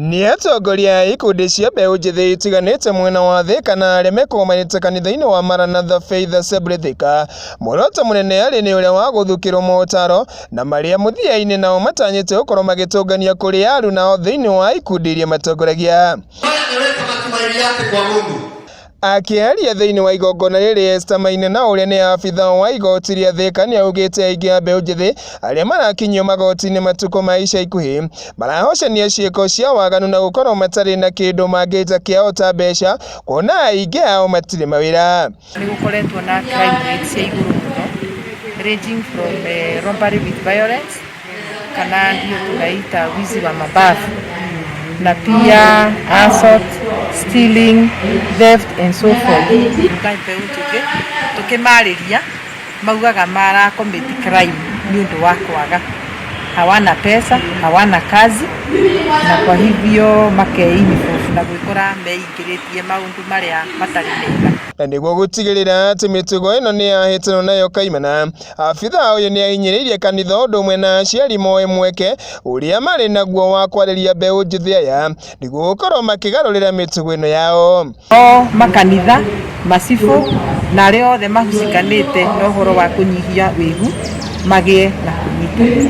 Nĩ atongoria a ikundi cia mbeũ njĩthĩ itiganĩte mwena wa Thika na arĩa mekũgomanĩte kanitha-inĩ wa Maranatha Faith Assembly Thika. Muoroto mũnene arĩ nĩ ũrĩa wa gũthukĩrwo motaro na marĩa mũthia-inĩ nao matanyĩte gũkorwo magĩtũngania kũrĩ aruna ao thĩinĩ wa ikundi iria matongoragia. Akĩaria thĩinĩ wa igongona rĩrĩ Esther Maina na ũrĩa nĩ abitha wa igoti rĩa Thika nĩaugĩte aingĩ a mbeũ njĩthĩ arĩa marakinyio magoti-inĩ matukũ ma ica ikuhĩ marahocania ciĩko cia waganu na gũkorwo matarĩ na kĩndũ mangĩta kĩao ta mbeca kuona aingĩ ao matirĩ mawĩra. Nĩ gũkoretwo na crime rates cia igũrũ mũno ranging from robbery with violence kana ndio tunaita wizi wa mabavu na pia assault, stealing, theft and so forth. Nga mbeũ njĩthĩ tũkĩmarĩria maugaga mara commit crime nĩ ũndũ wa kwaga hawana pesa, hawana kazi na kwa hivyo makeinvolve na gwĩkora meingĩrĩtie maũndũ marĩa matarĩ mega. Na nĩguo gũtigĩrĩra atĩ mĩtugo ĩno nĩ yahĩtanwo nayo kaimana, abitha ũyũ nĩ ahinyĩrĩirie kanitha ũndũ ũmwe na aciari moe mweke ũrĩa marĩ naguo wa kwarĩria mbeũ njĩthĩ aya nĩguo gũkorwo makĩgarũrĩra mĩtugo ĩno yao. O makanitha, macibũ na arĩa othe mahucikanĩte na ũhoro wa kũnyihia wĩigu magĩe na kũnyitanĩra.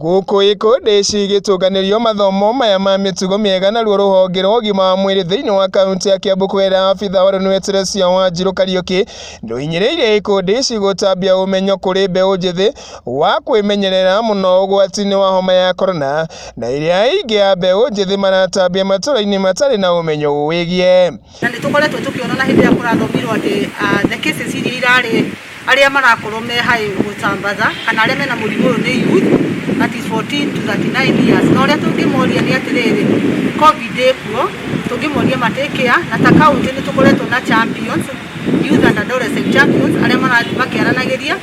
Gũkũ ikundi ici igĩtũnganĩrio mathomo maya ma mĩtugo mĩega naruo rũhonge rwa ũgima wa mwĩrĩ thĩinĩ wa kaunti ya Kiambu kũgerera abitha wa Rũnue Teresia Wanjiru Kariuki nĩũhinyĩrĩirie ikundi ici gũtambia ũmenyo kũrĩ mbeũ njĩthĩ wa kwĩmenyerera mũno ũgwati-inĩ wa homa ya korona na ĩrĩa aingĩ a mbeũ njĩthĩ maratambia matũra-inĩ matarĩ na ũmenyo ũwĩgiĩ. Na nĩ tũkoretwo tũkĩona na hĩndĩ ĩrĩa kũrathomirwo atĩ the cases iria irarĩ arĩa marakorwo me high gũtambatha kana arĩa mena mũrimũ ũyũ nĩ youth, that is 14 to 39 years. Na ũrĩa tũngĩmoria nĩ atĩrĩrĩ, COVID ĩkuo, tũngĩmoria matĩkĩa na ta county nĩ tũkoretwo na champions, youth and adolescent champions arĩa marathiĩ makĩaranagĩria,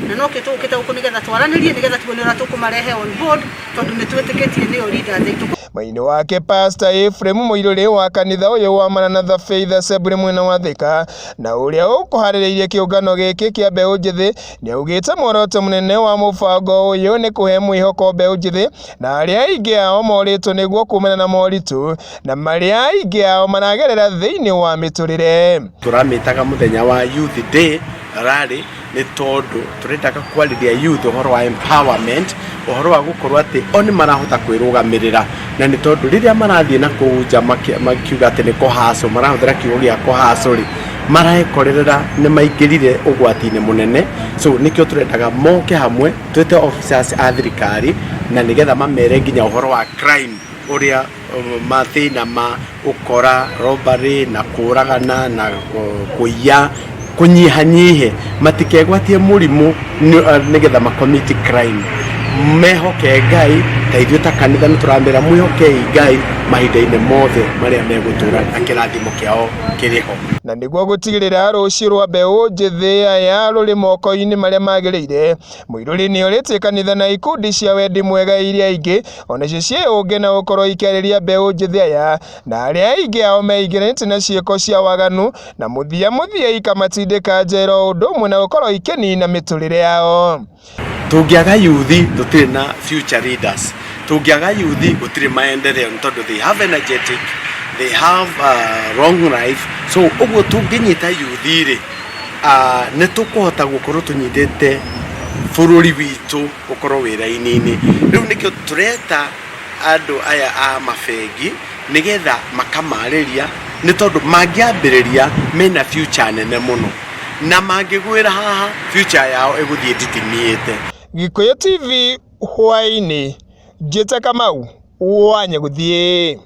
na nokĩo tũgũkĩte gũkũ nĩgetha twaranĩrie nĩgetha tuone ũrĩa tũkũmarehe on board tondũ nĩ twĩtĩkĩtie nĩo leaders aitũ. Mwena wake Pastor Ephraim Mũirũrĩ wa kanitha ũyũ wa Maranatha Faith Assembly mwena wa Thika na ũrĩa ũkũharĩrĩirie kĩũngano gĩkĩ kĩa mbeũ njĩthĩ nĩaugĩte muoroto mũnene wa mũbango ũyũ nĩ kũhe mwĩhoko mbeũ njĩthĩ na arĩa aingĩ ao morĩtwo nĩguo kumana na moritũ na marĩa aingĩ ao maragerera thĩinĩ wa mĩtũrĩre. Tũramĩtaga mũthenya wa Youth Day rally nĩ tondũ tũrendaga kwarĩria youth ũhoro wa empowerment, ũhoro wa gũkorwo atĩ o nĩ marahota kwĩrũgamĩrĩra, na nĩ tondũ rĩrĩa marathiĩ na kũu nja makiuga atĩ nĩ kũhacũ, marahũthĩra kiugo gĩa kũhacũ rĩ, marekorerera nĩ maingĩrire ũgwati-inĩ mũnene. So nĩkĩo tũrendaga moke hamwe twĩte officers a thirikari na nĩgetha mamere nginya ũhoro wa crime, ũrĩa mathĩna ma ũkora, robbery na kũragana na kũiya kũnyihanyihe, matikegwatie mũrimũ nĩgetha ma commit crime. Mehoke Ngai ta ithuĩ ta kanitha nĩ tũramera mwĩhokei Ngai mahinda-inĩ mothe marĩa megũtũra na kĩrathimo kĩao kĩrĩ ho. Na nĩguo gũtigĩrĩra rũciũ rwa mbeũ njĩthĩ aya rũrĩ moko-inĩ marĩa magĩrĩire, Mũirũrĩ nĩorĩtie kanitha na ikundi cia wendi mwega iria ingĩ onacio ciĩyũnge na gũkorwo ikĩarĩria mbeũ njĩthĩ aya na arĩa aingĩ ao meingĩranĩtie na ciĩko cia waganu na mũthia mũthia ikamatindĩka njera o ũndũ ũmwe na gũkorwo ikĩnina mĩtũrĩre yao. Tũngĩaga youth tũtirĩ na future leaders, tũngĩaga youth gũtirĩ maendeleo nĩ tondũ they have energetic, they have long life. So ũguo tũngĩnyita youth rĩ, nĩ tũkũhota gũkorwo tũnyitĩte bũrũri witũ ũkorwo wĩ raini-inĩ. Rĩu nĩkĩo tũreta andũ aya a mabengi nĩgetha makamarĩria, nĩ tondũ mangĩambĩrĩria mena future nene mũno, na mangĩgwĩra haha future yao ĩgũthiĩ ĩtitimĩte. Gĩkũyũ TV hwaĩ-inĩ, Njĩta Kamau wa Nyagũthiĩ.